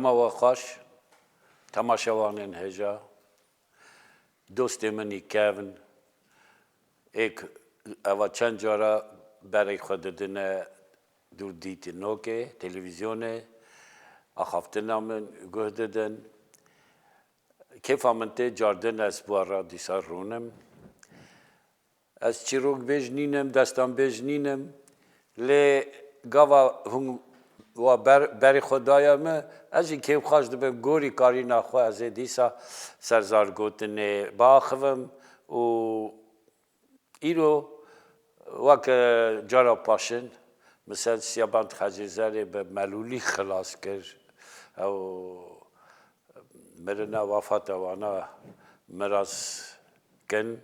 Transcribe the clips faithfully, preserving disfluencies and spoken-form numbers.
Ma we xweş, temaşevanên hêja, dostê min î kevn, êk eva çend cara berê xwe didine dûr dîtinokê, televîzyonê, axaftina min guh didin. Kêfa min tê cardin ez bi we re dîsa rûnim. Ez çîrokbêj nînim, destanbêj nînim, lê gava hûn wa ber, berê xwe daye min, ez jî kêfxweş dibim, gorî karîna xwe ez ê dîsa ser zargotinê biaxivim û îro weke cara paşin min ser Siyaband Xecê Zerê bi melûlî xilas kir. Ew mirina wefata wana miras kin.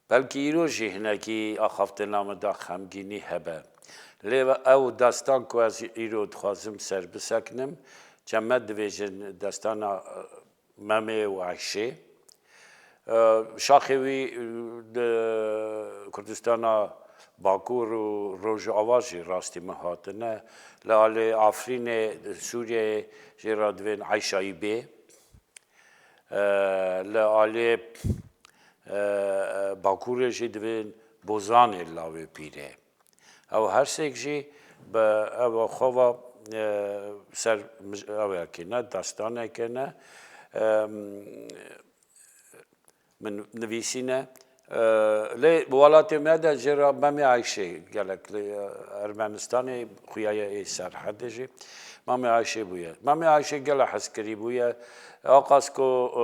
Belkî îro jî hinekî axaftina min de xemgînî hebe. Lê ew destan ku ez îro dixwazim ser biseknim, çend me dibêjin destana, e, Memê û Eyşê. E, şaxê wî, e, di Kurdistana Bakur û Rojava jî rastî min hatine. Li alê Afrînê, Sûriyeyê jê re divên Eyşayî Bê. E, li aliyê, e, e, Bakurê jî divên Bozanê Lawê Pîrê. Ew her sêk jî bi ev xwe ve, e, ser mij-, ew yekê ne, destanekê ne, e, min nivîsîne. E, lê welatê me de jê re Memê Eyşê gelek li, e, Ermenistanê xuyaye ê Serhedê jî Memê Eyşê bûye. Memê Eyşê gelek hezkirî bûye. Aqas ku, e,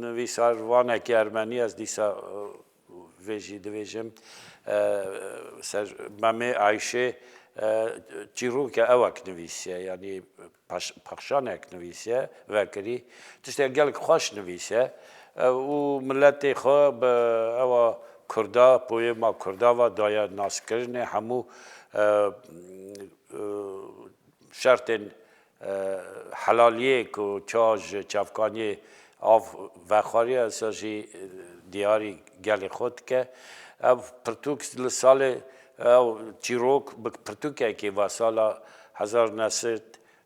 nivîsarvanekî ermenî ez dîsa, e, vê jî dibêjim, e, ser Memê Eyşê, e, çîroke ewek nivîsiye, yanî paş-, paxşanek nivîsiye, vekirî. Tiştek gelek xweş nivîsiye. E, û miletê xwe bi ewa Kurda, poyêma Kurda ve daye naskirinê hemû, e, e, şertên, e, helaliyê ku ça ji çavkaniyê av vexwariye, esa jî, e, diyarî gelê xwe dike. Ev pirtûk li salê, ew çîrok bi pirtûkekê va sala hezar neh sed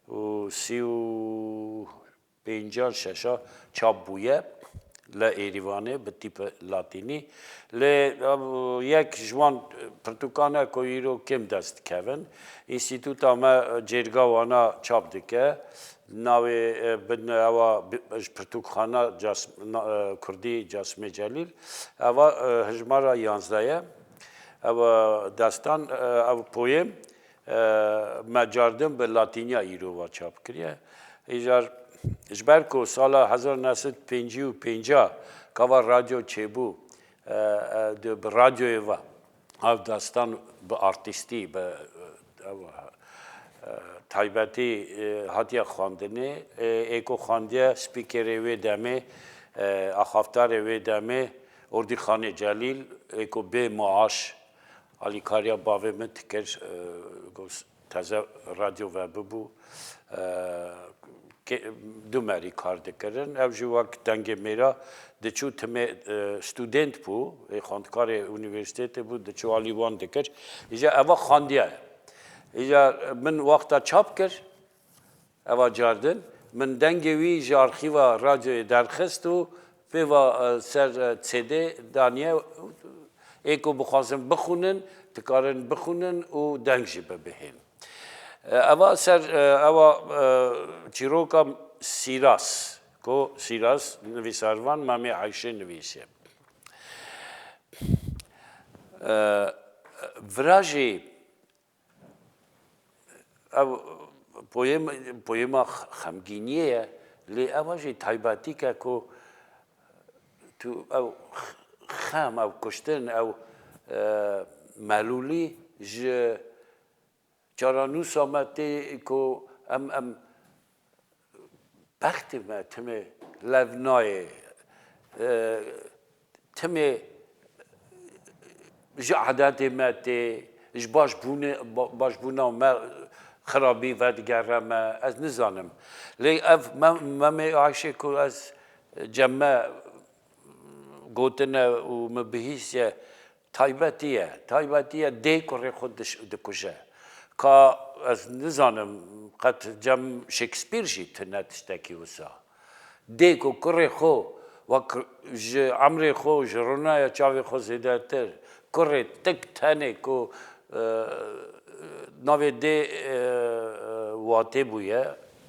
û sî û pêncan şeşa çap bûye li Êrîvanê bi tîpe latînî. Lê, e, yek ji wan pirtûkan e ku îro kêm dest dikevin. Înstîtuta me, e, cêrga wana çap dike. Navê, e, bin ewa bi-, ji pirtûkxana Cas-, na-, e, Kurdî Casimê Celîl. Eva, e, hejmara yanzdeh ye. Ev, e, destan, e, ev poyêm, e, me cardin bi latîniya îro ve çap kiriye. Îcar ji ber ku sala hezar neh sed pêncî û pênc gava radyo çêbû, e, e, di, bi radyoyê ve ev destan bi artîstî, bi, e, ev, e, taybetî, e, hatiye xwendinê. E, ê ku xwendiye spîkerê wê demê, e, axaftarê wê demê, Ordîxanê Celîl, ê ku bê maaş, alîkariya bavê min dikir, e, got, teze radyo vebibû, e, ke-, du merî kar dikirin. Ew jî wek dengê mêra diçû timê, e, student bû, ê xwendkarê unîversîtetê bû, diçû alî wan dikir. Îja eva xwendiye. Îja min wexta çap kir, eva cardin, min dengê wî ji arxîva radyoyê derxist û pê va, e, ser, e, C D daniye, ê ku bixwazin bixwînin, dikarin bixwînin û deng jî bibihên. E, eva ser, e, ewa, e, çîroka Sîras, ku Sîras nivîsarvan Mamê Eyşê nivîsiye. E, vira jî Ev poyêm-, poyêma xemgîniyê ye, lê ev jî taybetîk e ku tu ew xem, ew kuştin, ew, e, melûlî ji çaranûsa me tê ku em, em Bextê me timê lev nayê. E, timê ji edetê me tê, ji başbûnê, ba-, başbûna me xirabî vedigere me, ez nizanim. Lê ev me-, Memê Ayşê ku ez cem me gotine û min bihîstiye, Taybetî ye, taybetî ye, dê kurê xwe diş-, dikuje. Ka ez nizanim, qet cem Shakespeare jî tune tiştekî wisa. Dê ku kurê xwe, wek ji emrê xwe, ji ronaya çavê xwe zêdetir, kurê tik tenê ku, e, navê dê, e, e, Watê bûye,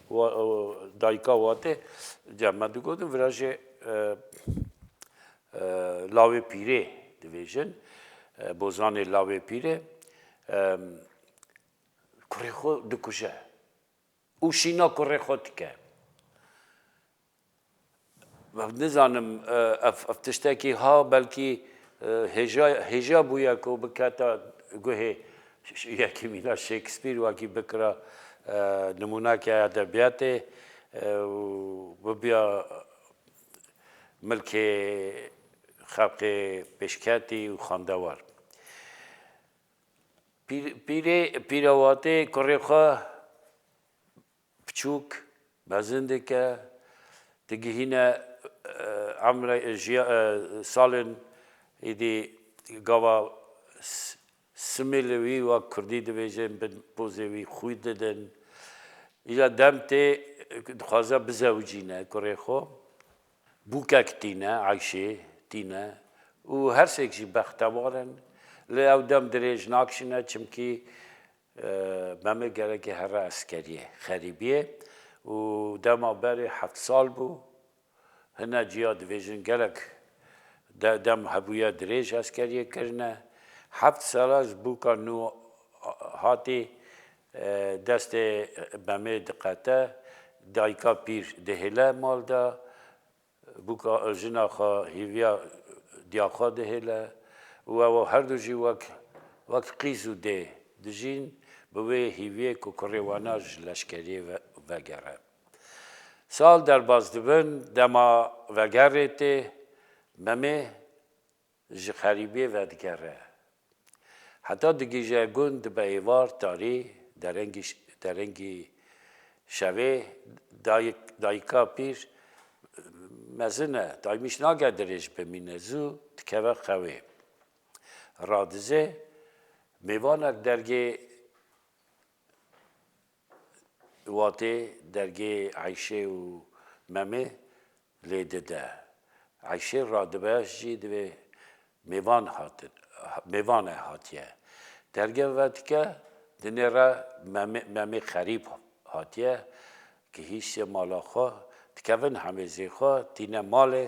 wa-, e, dayika Watê, cem me digotin, vira jê, e, e, lawê pîrê dibêjin, e, bozanê lawê pîrê, e, kurê xwe dikuje û şîna kurê xwe dike. Nizanim, e, ev, ev tiştekî ha belkî, e, hêja, hêja bûye ku biketa guhê ş-, ş-, yekî mîna Shakespeare wekî bikira, e, nimûneke edebiyatê, e, û bibiya milkê xelqê pêşketî û xwendewar. Pîr-, pîrê, pîra Watê kurê xwe piçûk, mezin dike, digihîne, e, emre, e, jiya-, e, salên êdî gava s-, simê li wî wek kurdî dibêjin, bin pozê wî xwî didin. Îja dem tê, dixwaze bizewicîne kurê xwe. Bûkek tîne, Eyşê tîne û her sêk jî bextewar in. Lê ew dem dirêj nakişîne, çimkî, e, Memê gelekî here eskeriyê, xerîbiyê û dema berê heft sal bû. Hine ciya dibêjin gelek de-, dem hebûye dirêj eskeriyê kirine. Heft sala ji bûka nû hatî, e, destê Memê diqete, dayika pîr dihêle mal de, bûka jina xwe hîviya diya xwe dihêle û ew her du jî wek, wek qîz û dê dijîn, bi wê hîviyê ku kurê wana ji leşkeriyê ve-, vegere. Sal derbas dibin, dema vegerê tê, Memê ji xerîbiyê vedigere. Heta digihîje gund dibe êvar, tarî, derengî ş-, derengî şevê, dayik-, dayika pîr mezin e, daymîş nake dirêj bimîne, zû dikeve xewê. Radize, mêvanek dergê Watê, dergê Eyşê û Memê lê dide. Eyşê radibe, jî divê mêvan hatin, mêvan e hatiye. Derge vedike, dinêre Memê, Memê xerîb hatiye, gihîştiye mala xwe, dikevin hemêzê xwe, tîne malê,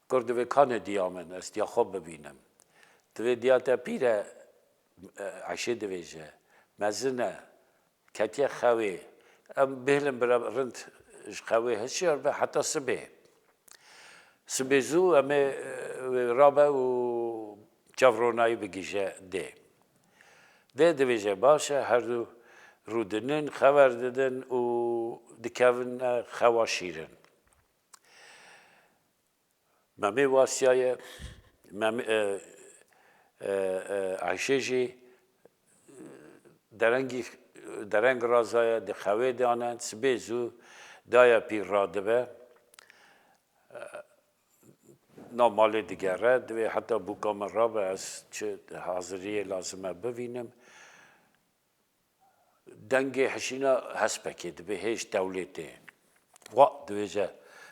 kur divê kanê diya min, ez diya xwe bibînim. Divê diya te pîr e, e, Eyşê divêje, mezin e, ketiye xewê. Em bihêlin bira rind ji xewê hişyar be heta sibê. Sibê zû em ê, e, wê rabe û çav ronayî bigihîje dê. Dê divêje baş e, her du rûdinin, xewer didin û dikevin, e, xewa şîrin. Memê wasiyaye, Memê, e, e, e, Eyşê jî derengî, dereng razaye, di xewê de ane, sibê zû daye pîr radibe, e, nav malê digere, divê heta bûka min rabe, ez çi haziriyê lazim e bivînim. Dengê hişîna hespekê dibe hêj tewlê tê. Wa dibêje,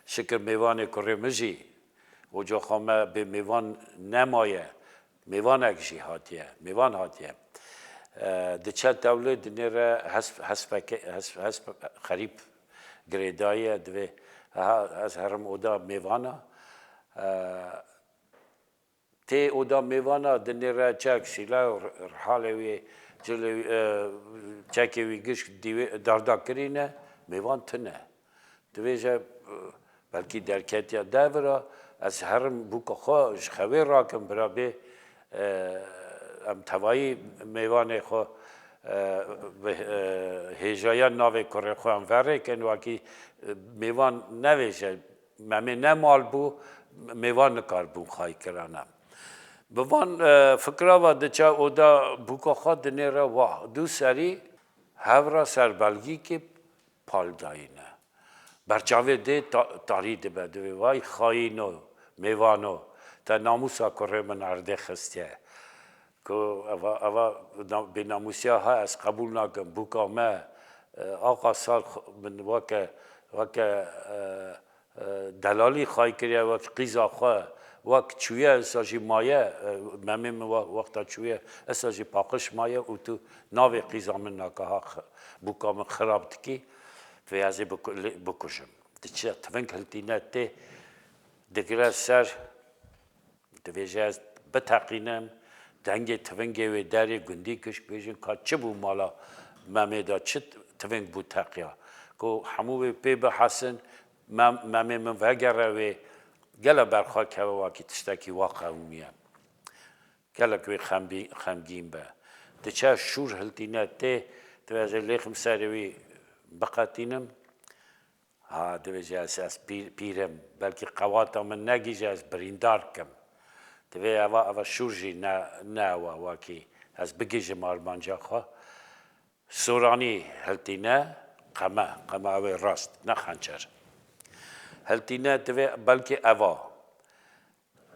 şikir mêvanê kurê min jî, ocaxa me bê mêvan nemaye, mêvanek jî hatiye, mêvan hatiye. E, diçe tewlê dinêre hesp, hespeke, hesp, hesp xerîb girêdaye, divê, ha, ez herim oda mêvana. E, Tê oda mêvana dinêre çek, sîla, rihalê wî, cilê wî, e, çekê wî gişk dîwê, darda kirîne, mêvan tune. Divêje, e, belkî derketiya devira, ez herim bûka xwe ji xewê rakim, bira bê, e, em tevayî mêvanê xwe, e, bi, e, hêjaya navê kurê xwe em verêkin, wekî, e, mêvan nevêje, Memê ne mal bû, mêvan nikarbûn xayî kirana. Bi van, e, fikra ve diçe oda bûka xwe dinêre wa. Du serî hevra ser belgîkê pal dayîne. Berçavê dê ta-, tarî dibe, divê, vay xayîno, mêvano, te namûsa kurê min erdê xistiye. Ku eva, eva na-, bênamûsiya ha ez qebûl nakim. Bûka me, e, axa sal xwe, min weke, weke, e, e, delalî xay kiriye, wek qîza xwe, wek çûye, esa jî maye, e, Memê min we-, wexta çûye, esa jî paqij maye û tu navê qîza min nake ha x-, bûka min xirab dikî, vê ez ê biku-, lê bikujim. Diçe tiving hiltîne tê, digire ser, Divêje ez biteqînim, dengê tivingê wê derê gundî gişk bêjin ka çi bû mala Memê de, çi tiving bû teqiya. Ku hemû wê pê bihesin, Mem-, Memê min vegere wê, gele berxwe keve wakî tiştekî wa qewimiye. Gelek wê xembî-, xemgîn be. Diçe şûr hiltîne tê, divêje lêxim serê wî biqetînim. Ha, divêje ez, ez pîr, pîr im. Belkî qewata min negihîje, ez birîndar kim. Divê eva, eva şûr jî ne, ne ewa, wekî ez bigihîjim armanca xwe. Soranî hiltîne, qeme, qeme ew ê rast, ne xençer. Hiltîne divê belkî eva.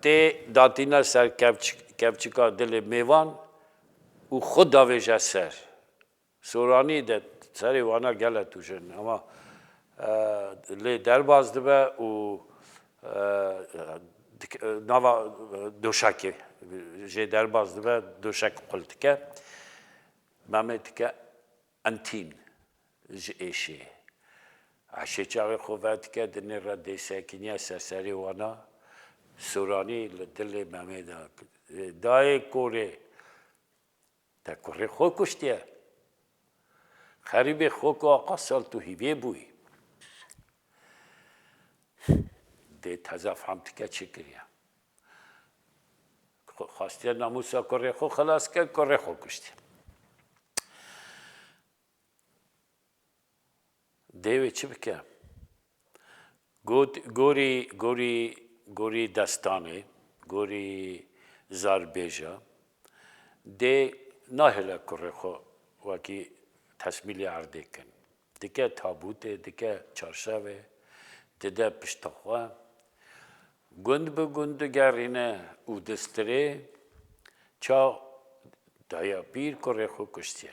Tê datîne ser kevç-, kevçika dilê mêvan û xwe davêje ser. Soranî de serê wana gele tûjin, ama, e, lê derbas dibe û, e, dik-, e, nava, e, doşakê jê derbas dibe, doşek qul dike. Memê dike entîn ji êşê. Eşê çaxê xwe vedike, dinê re dê sekiniye ser serê wana. Soranî li dilê Memê de, dayê korê, te kurê xwe kuştiye. Xerîbê xwe ku aqa sal tu hîvê bûyî. Dê teza fam dike çi kiriye. Xwe-, xwestiye namûsa kurê xwe xilas ke, kurê xwe kuştiye. Dê wê çi bike? Got, gorî, gorî, gorî destanê, gorî zarbêja, dê nahêle kurê xwe wekî tesmîlê erdê kin. Dike tabûtê, dike çarşevê, dide pişta xwe. Gund bi gund digerîne û distirê, ça daya pîr kurê xwe kuştiye.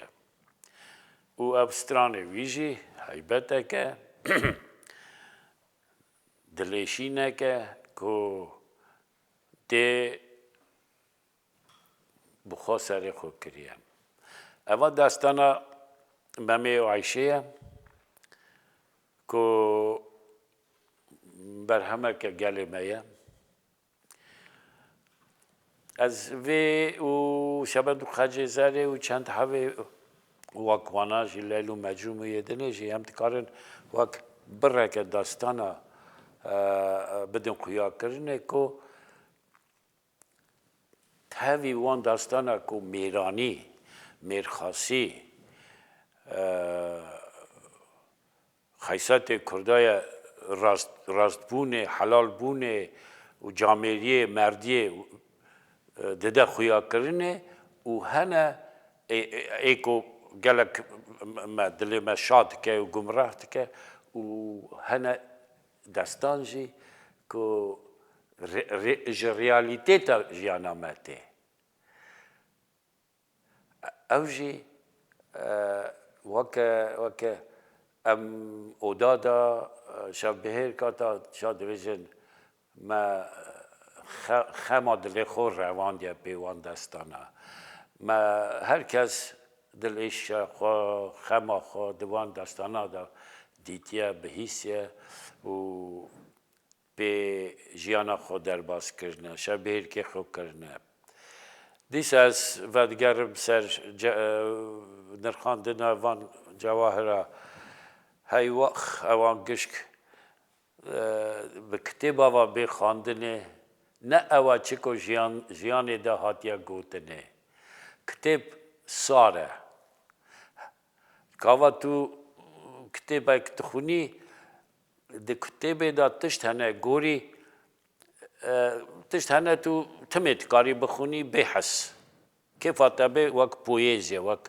Û ev stranê wî jî heybetek e, dilêşînek e ku dê bi xwe serê xwe kiriye. Eva destana Memê û Eyşê ye ku berhemeke gelê me ye. Ez vê û Şebend û Xecê Zerê û çend hevê wek wana jî Leyl û Mecnûn û yê dinê jî em dikarin wek bireke destana, e, bidin xuyakirinê ku tevî wan destana ku mêranî, mêrxasî, e, xeysatê Kurda ye, rast, rastbûnê, helalbûnê û camêriyê, merdiyê, e, dide xuyakirinê û hene ê, ê, ê ku gelek me, dilê me şa dike û gumrah dike û hene destan jî ku re-, re-, ji realîteta jiyana me tê. Ew jî, e, weke, weke em oda de, e, şevbihêrka de şa dibêjin, me xe-, xema dilê xwe revandiye pê wan destana. Me her kes dilêşa xwe, xema xwe di wan destana de dîtiye, bihîstiye û pê jiyana xwe derbas kirine, şevbihêrkê xwe kirine. Dîsa ez vedigerim ser ce-, e, nirxandina van cewahira. Hey wex, ewan gişk, e, bi kitêba ve bê xwendinê, ne ewa çi ku jiyan, jiyanê de hatiye gotinê. Kitêb sar e. Gava tu kitêbek dixwînî, di kitêbê de tişt hene gorî, e, tişt hene tu timê dikarî bixwînî bê hes. Kêfa te bê wek poyezya, wek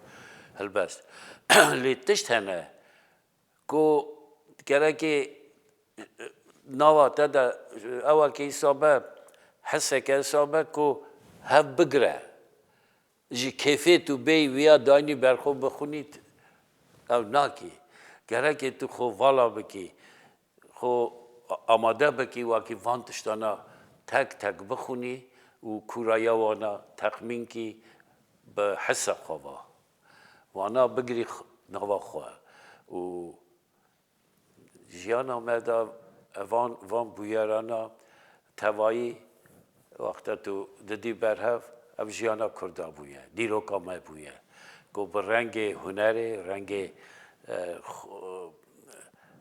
helbest. Lê tişt hene ku gerekê nava te de ewekê îsa be, heseke îsa be ku hev bigire. Ji kêfê tu bêyî wiya daynî ber xwe bixwînî, ew nakî. Gerekê tu xwe vala bikî, xwe amade bikî, wekî van tiştana tek tek bixwînî û kûraya wana texmîn kî bi hisa xwe va. Wana bigirî x-, nava xwe û jiyana me de van, van bûyerana tevayî wexta tu didî berhev, ev jiyana Kurda bûye, dîroka me bûye. Ku bi rengê hunerê, rengê, e, xu-,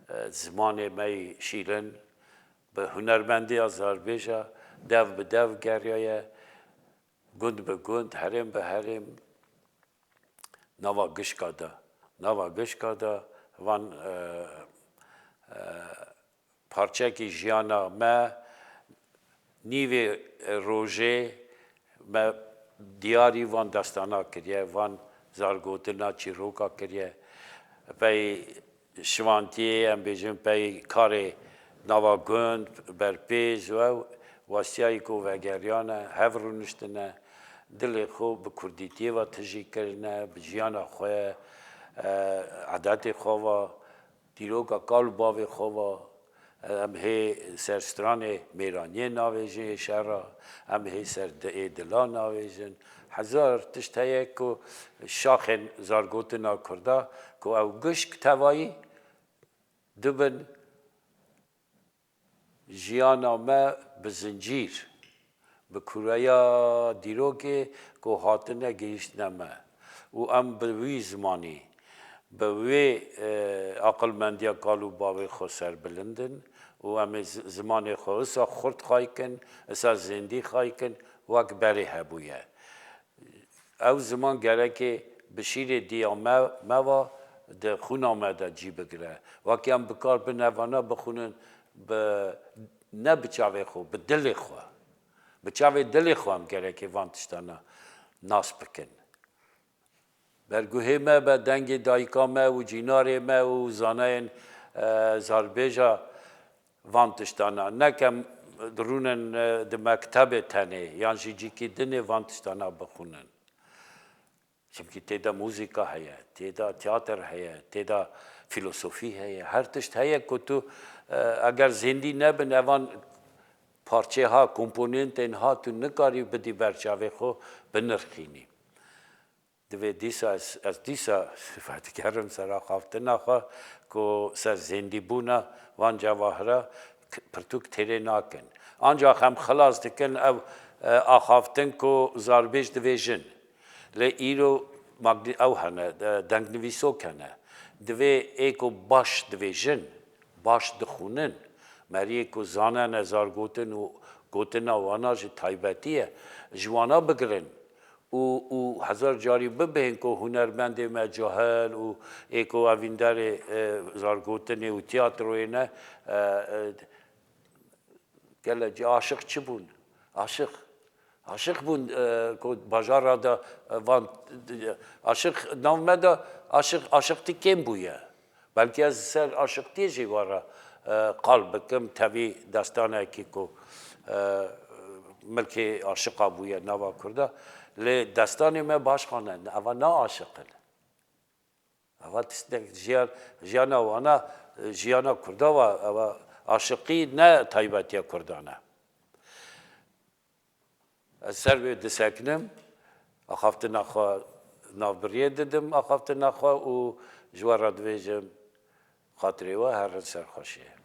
e, zimanê me yî şîrin, bi hunermendiya zarbêja dev bi dev geriyaye, gund bi gund, herêm bi herêm, nava gişka de, nava gişka de van, e, e, parçekî jiyana me, nîvê rojê me diyarî van destana kiriye, van zargotina çîroka kiriye. Pey şivantiyê, em bêjin, pey karê nava gund, berpêj û ew westiyayî ku vegeriyane, hev rûniştine, dilê xwe bi kurdîtiyê ve tijî kirine, bi jiyana xwe, e, edetê xwe ve, dîroka kal û bavê xwe ve, e, em hê ser stranê mêraniyê navêjin yê şera, em hê ser di-, ê dila navêjin. Hezar tişt heye ku şaxên zargotina Kurda ku ew gişk tevayî dibin jiyana me bi zincîr, bi kureya dîrokê ku hatine gihîştine me û em bi wî zimanî, bi wê, e, aqilmendiya kal û bavê xwe serbilind in û em ê zi-, zimanê xwe wisa xurt xaykin, wisa zêndî xaykin, wek berê hebûye. Ew ziman gerekê bi şîrê diya me, me va di xwîna me de cî bigire. Wekî em bi kar bin evana bixwînin, bi, ne bi çavê xwe, bi dilê xwe. Bi çavê dilê xwe em gerekê van tiştana nas bikin. Berguhê me be, dengê dayika me û cînarê me û zanayên, e, zarbêja van tiştana. Nekem rûnin, e, di mektebê tenê, yan jî cîkî dinê van tiştana bixwînin. Çimkî tê de muzîka heye, tê de teater heye, tê de fîlosofî heye, her tişt heye ku tu, e, eger zêndî nebin, evan parçê ha, komponentên ha tu nikarî bidî ber çavê xwe binirxînî. Divê dîsa ez, ez dîsa vedigerim ser axaftina xwe ku ser zêndîbûna van cewahira k-, pirtûk têrê nakin. Ancax em xilas dikin ev, e, axaftin ku zarbêj divê jin. Lê îro magni-, ew hene, e, dengnivîsok hene. Divê ê ku baş divê jin, baş dixwînin, meriyê ku zanene zargotin û gotina wana jî taybetî ye, ji wana bigirin. Û, û hezar carî bibihên ku hunermendê me cahil û ê ku evînderê, e, zargotinê û tiyatroyê ne, e, e, gelek cî aşiq çi bûn? Aşiq. Aşiq bûn, e, ku bajara de, e, van, e, aşiq nav me de aşiq, aşiqtî kêm bûye. Belkî ez ser aşiqtiyê jî we re, e, qal bikim, tevî destanekî ku, e, milkê aşiqa bûye nava Kurda. Lê destanê me başqane, eva ne aşiq in. Eva tiştek jiyan, jiyana wana, e, jiyana Kurda wa, eva aşiqî ne taybetiya Kurdan e. Ez ser wê disekinim, axaftina xwe navbiriyê didim, axaftina xwe û ji we re dibêjim, xatirê we herin ser xweşiyê.